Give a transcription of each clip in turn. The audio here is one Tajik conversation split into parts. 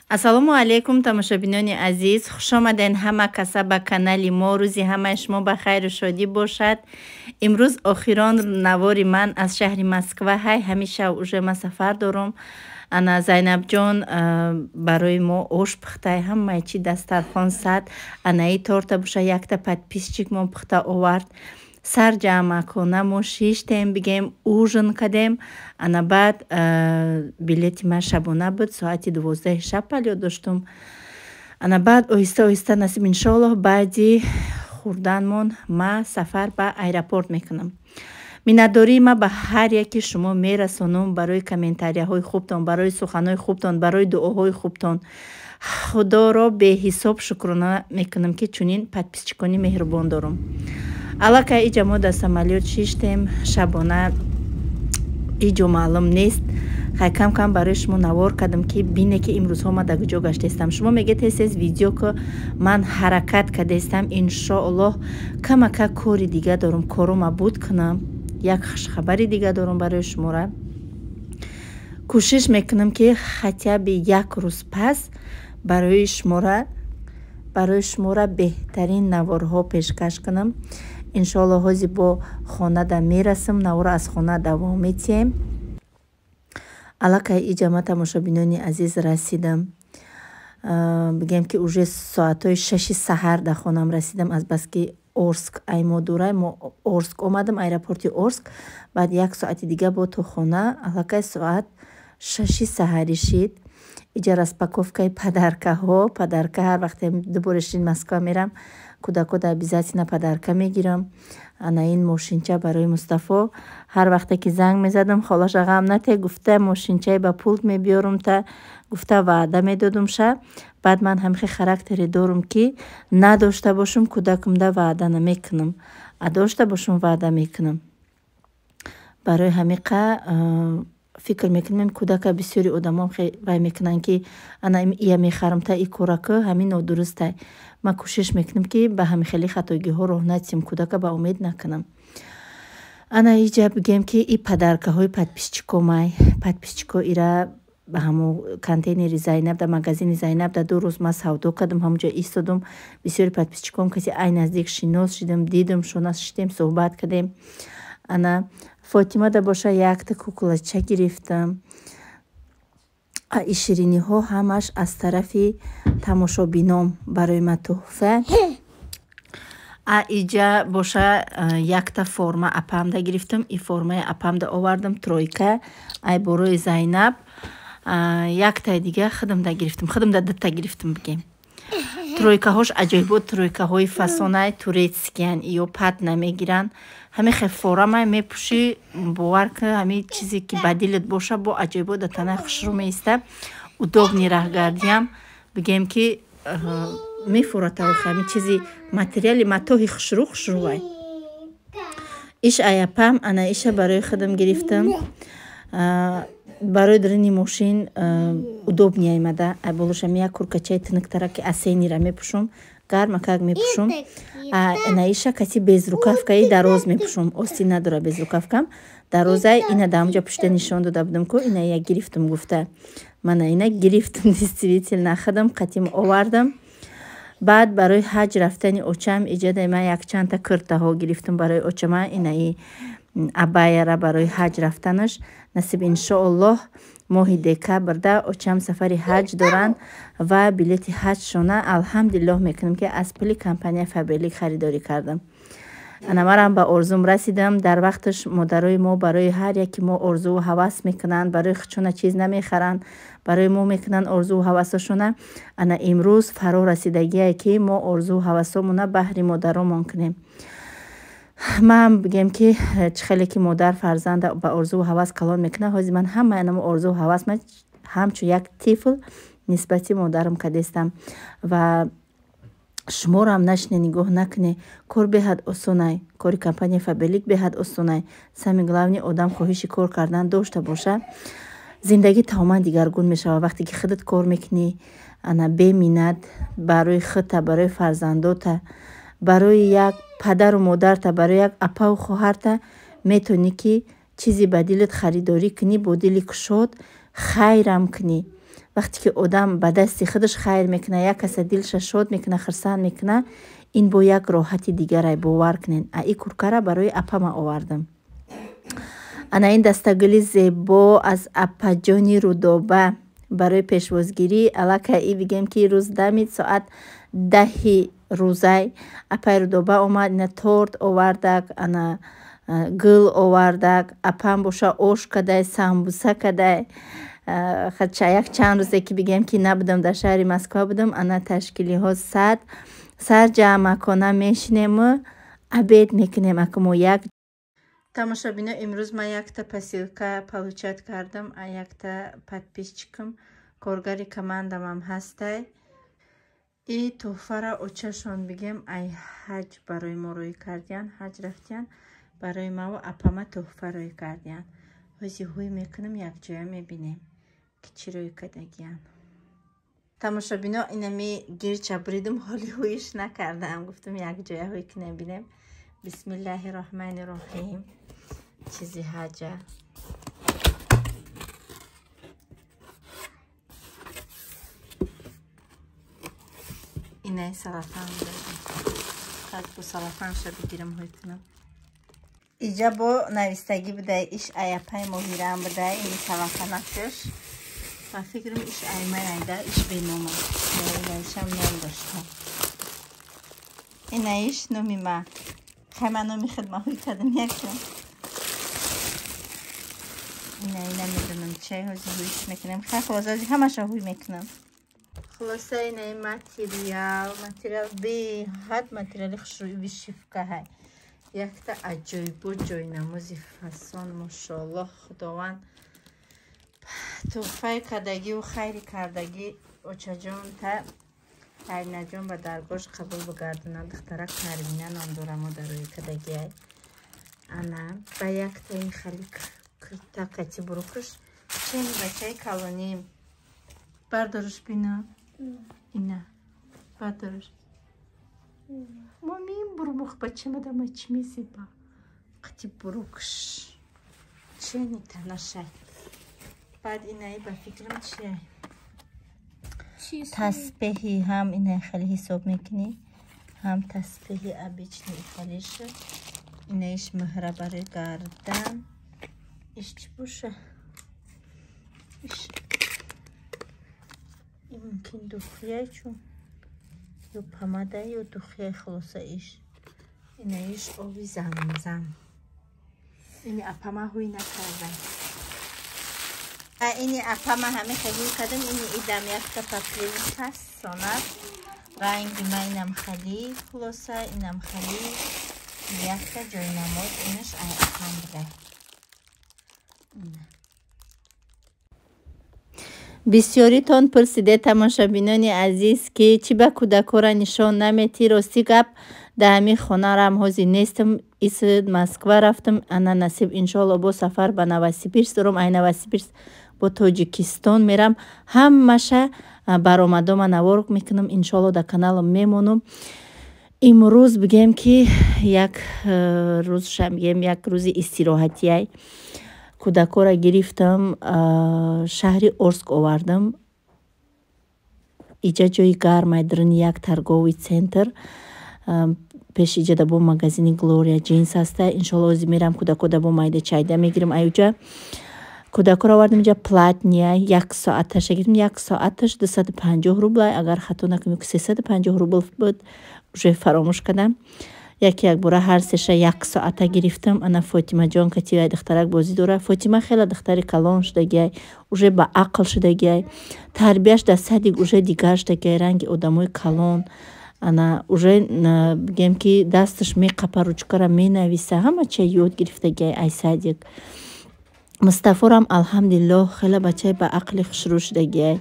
Ассалому алайкум, тамошобинони азиз, хушомаден ҳама каса ба канали мо. Рӯзи ҳамаи шумо ба хайру шодӣ бошад. Имрӯз охирон навори ман аз шаҳри Москва ҳай. Ҳамеша уже ман сафар дорум. Ана Зайнабҷон барои мо ош пухтай, ҳамаи чи дастархон сад. Анаи торта боша, якта подписчик мо пухта овард. Сар ҷамъакона мо шиштем, бигем, ужин кардем. Ана баъд билети ман шабона буд, соати 12-и шаб полёт доштум. Ана баъд оҳиста оҳиста, насиб иншоаллоҳ, баъди хӯрданмон ма сафар ба аэропорт мекунам. Миннатдории ма ба ҳар яки шумо мерасонам барои комментарияҳои хубтон, барои суханҳои хубтон, барои дуоҳои хубтон. Худоро беҳисоб шукрона мекунам, ки чунин подписчикони меҳрубон дорам. Аллакай иҷа мо дар самолёт шиштем, шабона иҷо маълум нест. Хай, кам кам барои шумо навор кардам, ки бине, ки имрӯзҳо ма дар куҷо гаштаистам. Шумо мегӯед, тез тез видео ки. Ман ҳаракат кардаистам, иншоаллоҳ. Камака кори дига дорам, корома буд кунам, як хушхабари дига дорам барои шумора. Кӯшиш мекунам, ки хотя бы як рӯз пас барои шумора беҳтарин наворҳо пешкаш кунам, иншоаллоҳ. Ҳозир бо хонада мерасам, наворро аз хона давом метиҳем. Аллакай иҷа ма, тамошобинони азиз, расидам. Бигем, ки уже соатҳои 6-и саҳар дар хонам расидам, азбаски Орск ай мо дурай. Мо Орск омадам, аэропорти Орск, баъд як соати дига бо то хона. Аллакай соат 6-и саҳарӣ шид. Иҷа распаковкаи подаркаҳо. Подарка ҳар вақте дубора шин Москва мерам, кӯдакода обязательно подарка мегирам. Ана ин мошинча барои Мустафо. Ҳар вақте ки занг мезадам, холаша ғам нате гуфта, мошинчаи ба пулт мебиёрум та гуфта ваъда медодумша. Баъд ман ҳамихе характере дорум, ки надошта бошум, кӯдакумда ваъда намекунам, а дошта бошум, ваъда мекунам. Барои ҳамиқа фикр мекунем, кӯдака бисёри одамо вай мекунанд, ки ана ия мехарам та и кораку, ҳамин нодурустай. Ман кӯшиш мекунам, ки ба ҳамихели хатогиҳо роҳ натиҳам, кӯдака ба умед накунам. Ана иҷа бигем, ки и подаркаҳои подписчикомай. Подписчико ира ба ҳамо контейнери Зайнаб, дар магазини Зайнаб дар 2 рӯз ман савдо кардам, ҳамонҷо истодум. Бисёри подписчиком касе ай наздик шинос шидам, дидам шона, шиштем, суҳбат кардем. Ана Фотимада боша якта куклача гирифтам. И шириниҳо ҳамаш аз тарафи тамошобином барои ман тӯҳфа. А иҷа боша якта форма апамда гирифтам, и формаи апамда овардам, тройка ай борои Зайнаб. Яктаи дига худамда гирифтам, худамда дута гирифтам, бигем. Тройкаҳош аҷоибот, тройкаҳои фасонаи турецкиян, ё пат намегиранд. Ҳамин хел форамай мепӯшӣ, бовар ки, ҳамин чизе ки ба дилат боша, бо аҷоибот дар танаи хушрӯ меиста, удобный раҳгардиам, бигем, ки мефурад. Ҳамин чизи материали матоҳи хушрӯ хушрӯвай. Иш аяпам, ана иша барои худам гирифтам, барои дарини мошин удобный аймада. Ай болошам як куркачаи тиныктара, ки осеннийра мепӯшум, гармакак мепӯшум. Наиша каси безрукавкаи дароз мепӯшум, остин надора, безрукавкам дарозай. Ина дар ҳамҷа пушта нишон дода будам ку, ина як гирифтум гуфта. Мана ина гирифтум, действительно худам қатим овардам. Баъд барои ҳаҷ рафтани очам иҷадаи ман якчандта куртаҳо гирифтум барои очама. Инаи абаяра барои ҳаҷ рафтанаш, насиб иншоаллоҳ, моҳи декабрда очам сафари ҳаҷ доранд ва билети ҳаҷшона, алҳамдулиллоҳ мекунам, ки аз пули компания Фаберлик харидорӣ кардам. Ана марам ба орзум расидам дар вақташ. Модарои мо барои ҳар яки мо орзуву ҳавас мекунанд, барои худшона чиз намехаранд, барои мо мекунанд орзуву ҳавасошона. Ана имрӯз фаро расидагие, ки мо орзуву ҳавасомона баҳри модаромон кунем. Ман бигем, ки чӣ хеле ки модар фарзанда ба орзуву ҳавас калон мекунад, ҳозир ман ҳамаи анамо орзуву ҳавас ман ҳамчун як тифл нисбати модарам кардестам. Ва шуморо ҳам нашине, нигоҳ накунед, кор беҳад осонай, кори компания Фаберлик беҳад осонай. Самое главное, одам хоҳиши кор кардан дошта боша, зиндагӣ тамоман дигаргун мешавад. Вақте ки худат кор мекунӣ, ана беминнат барои худта, барои фарзандота, барои як падару модарта, барои як апаву хоҳарта метавонӣ, ки чизе ба дилат харидорӣ кунӣ, бо дили кушод хайрам кунӣ. Вақте ки одам ба дасти худаш хайр мекуна, як каса дилша шод мекуна, хурсанд мекуна, ин бо як роҳати дигарай, бовар кунед. А и куркара барои апама овардам. Ана ин дастагули зебо аз апаҷони Рудоба барои пешвозгирӣ. Аллакай и бигем ки рӯз дамид, соат 10 рӯзай апаи Рудоба омад, ина торт овардак, ана гул овардак, апам боша ош кадай, самбуса кадай. Як чанд рӯзе ки бигем ки набудам, дар шаҳри Москва будам, ана ташкилиҳо сад сарҷамъакона мешинему обед мекунем. Ака мо як тамошобино, имрӯз ман якта посылка получать кардам, а якта подписчикам, коргари командамам ҳастай. И тӯҳфара очашон бигем ай ҳаҷ барои мо рӯй кардиян, ҳаҷ рафтиян, барои маву апама тӯҳфа рӯй кардиян. Ҳози ҳуй мекунам, якҷоя мебинем ки чӣ рӯй кардагиян. Тамошобино, инами гирча буридум, ҳоли ҳуиш накардаам, гуфтам якҷоя ҳуй кунем, бинем. Бисмиллаҳи роҳмани роҳим. Чизи ҳаҷа. Инаи салафан бу салафанша бигирам, ҳуй кунам. Иҷа бо навистагӣ будай, иш аяпай моҳирам будай, ини салафанакш. Ба фикрам иш айманайда, иш бенома. Инаишам ном дошта. Инаиш номи ма. Хай ман номи хидма ҳуй кардам якам. Инаи намедонам чай, ҳозир ҳуйш мекунам. Хай хулоса ҳозир ҳамаша ҳуй мекунам. Хулоса инаи материал беҳад материали хушрӯи вишивка ҳай. Якта аҷоибо ҷойнамози фасон, мошоаллоҳ, Худованд тӯҳфаи кардагиву хайри кардагӣ очаҷон та Айнаҷон ба даргоҳш қабул бигардонад. Духтара Карвина ном дора, модарои кардагиай. Ана ба якта ин хали кирта кати бурукш чени бачаи калонӣ. Бардорш бина. Ина бардорш. Мами бурмух бача мадама чӣ мезеба. Қати бурукш. Чени танашай. Баъд инаи ба фикрам чиай? Таспеҳи ҳам инаи хеле ҳисоб мекунӣ, ҳам таспеҳи обычный халиш. Инаиш меҳра барои гардан. Иш чӣ боша? Иш мумкин духияй, чун ё помада ё духияй, хулоса иш. Инаиш оби замзам. Ини апама ҳуй накардам. Ини апама ҳаме хеле кардам, ини идам якта паплин ҳаст, сонат. Ранги ма инам хали, хулоса инам хали. Якта ҷойнамоз инаш ай апам буда. Бисёритон пурсиде, тамошобинони азиз, ки чӣ ба кӯдакҳоро нишон наметӣ. Рости гап, дар ҳамин хонарам ҳозир нестам, ис Москва рафтам, ана насиб иншоалло бо сафар ба Новосибирск дорам, ай Новосибирск бо Тоҷикистон мерам. Ҳамаша баромадома навор мекунам, иншоалло дар каналам мемонам. Имрӯз бигем ки як рӯзша бигем як рӯзи истироҳатияй. Кӯдакҳоро гирифтам, шаҳри Орск овардам. Иҷа ҷои гармай, даруни як торговый центр. Пеши иҷа да бо магазини Глория Джинс ҳаста. Иншоалло ҳозир мерам кӯдакҳо да бо майда чайда мегирам аюҷа. Кӯдакҳоро овардам иҷа, платный, як соаташа гирифтам, як соаташ 250 рубл, агар хато накунам 350 рубл буд, уже фаромӯш кардам. Яке якбора ҳар сеша як соата гирифтам. Ана Фотимаҷон кати вай духтарак бозӣ дора. Фотима хеле духтари калон шудагиай, уже ба ақл шудагиай, тарбияш дар садик уже дигар шудагиай, ранги одамои калон. Ана уже бигем ки дасташ меқапа, ручкара менависа, ҳама чия ёд гирифтагиай ай садик. Мустафорам алҳамдулиллоҳ хеле бачаи ба ақли хушрӯ шудагиай.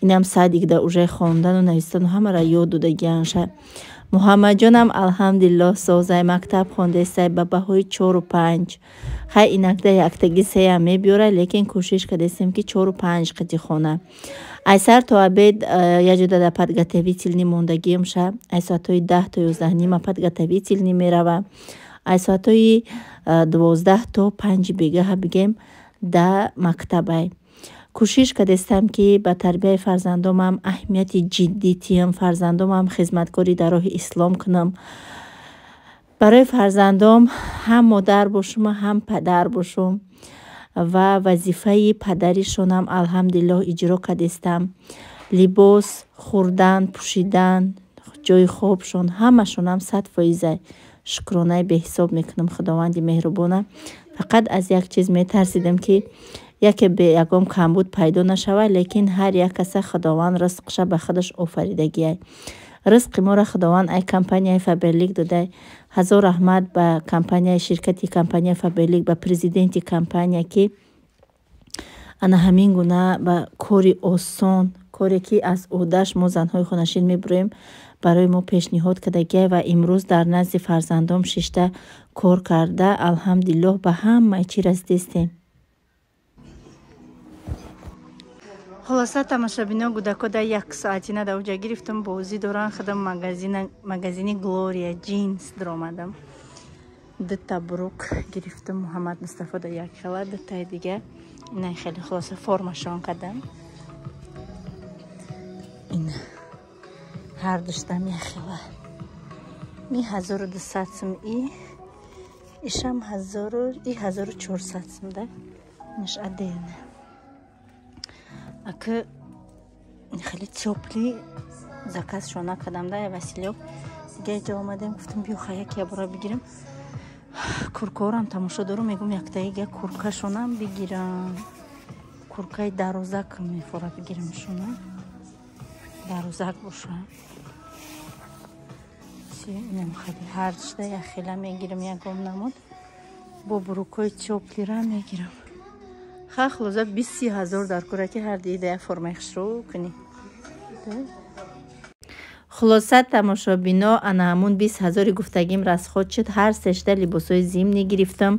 Инам садикда уже хондану навистану ҳамаро ёд додагианша. Муҳаммадҷонам алҳамдулиллоҳ созай, мактаб хондесай ба баҳои 4 5. Хай инакда яктаги сеям мебиёра, лекин кӯшиш кардесем ки 4 5 қити хона. Ай сар то обед яҷода дар подготовительный мондагиамша. Ай соатҳои 10 то 11:30 подготовительный мерава. Ай соатҳои 12 то 5 бегаҳа бигем да мактабай. Кӯшиш кардестам, ки ба тарбияи фарзандомам аҳамияти ҷиддӣ тиҳам, фарзандомам хизматкорӣ дар роҳи ислом кунам. Барои фарзандом ҳам модар бошуму ҳам падар бошум ва вазифаи падаришонам алҳамдулиллоҳ иҷро кардестам. Либос, хӯрдан, пӯшидан, ҷои хобшон ҳамашонам 100%. Шукронаи беҳисоб мекунам Худованди меҳрубона. Фақат аз як чиз метарсидам, ки яке ягон камбуд пайдо нашавад, лекин ҳар як каса Худованд ризқша ба худаш офаридагиай. Ризқи моро Худованд ай компанияи Фаберлик додай. Ҳазор раҳмат ба компанияи ширкати компанияи Фаберлик, ба президенти компания, ки ана ҳамин гуна ба кори осон, коре ки аз ӯҳдаш мо занҳои хонашин мебуроем, барои мо пешниҳод кардагиай ва имрӯз дар назди фарзандом шишта кор карда, алҳамдулиллоҳ, ба ҳамаи чӣ расидистем. Хулоса, тамошобино, гудако да як соатина да уҷа гирифтам, бозӣ доран. Худам магазини Глория ҷинс даромадам, дута брюк гирифтам, Муҳаммад Мустафо да як хела, дутаи дига ина хеле. Хулоса, формашон кардам, ина ҳар душтам як хела. Ми 1200 сум, и ишам ҳазору и 1400 сум да, инаш отдельно. Ака хеле тёплый заказ шона кардам да Василёв. Дига ҷо омадем, гуфтам, биё ха як ябора бигирам. Куркаорам тамошо дорум, мегум, яктаига куркашонам бигирам. Куркаи дарозак мефора бигирам, шона дарозак боша. Инам хеле ҳарчда як хела мегирам, ягон намуд бо брюкои тёплый ра мегирам. Ха, хулоса, 20 000 дар кора, ки ҳар дида як формаи хушрӯ кунӣ. Хулоса, тамошобино, ана ҳамун 20 000-и гуфтагим расход шуд. Ҳар сешта либосҳои зимний гирифтам,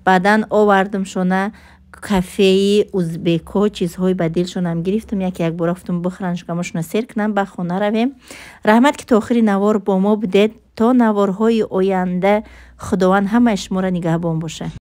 баъдан овардам шона кафеи узбекҳо, чизҳои ба дилшонам гирифтам, яке якбора гуфтам, бихӯран, шикамошона сер кунам, ба хона равем. Раҳмат, ки то охири навор бо мо будед. То наворҳои оянда Худованд ҳамаи шуморо нигаҳбон бошад.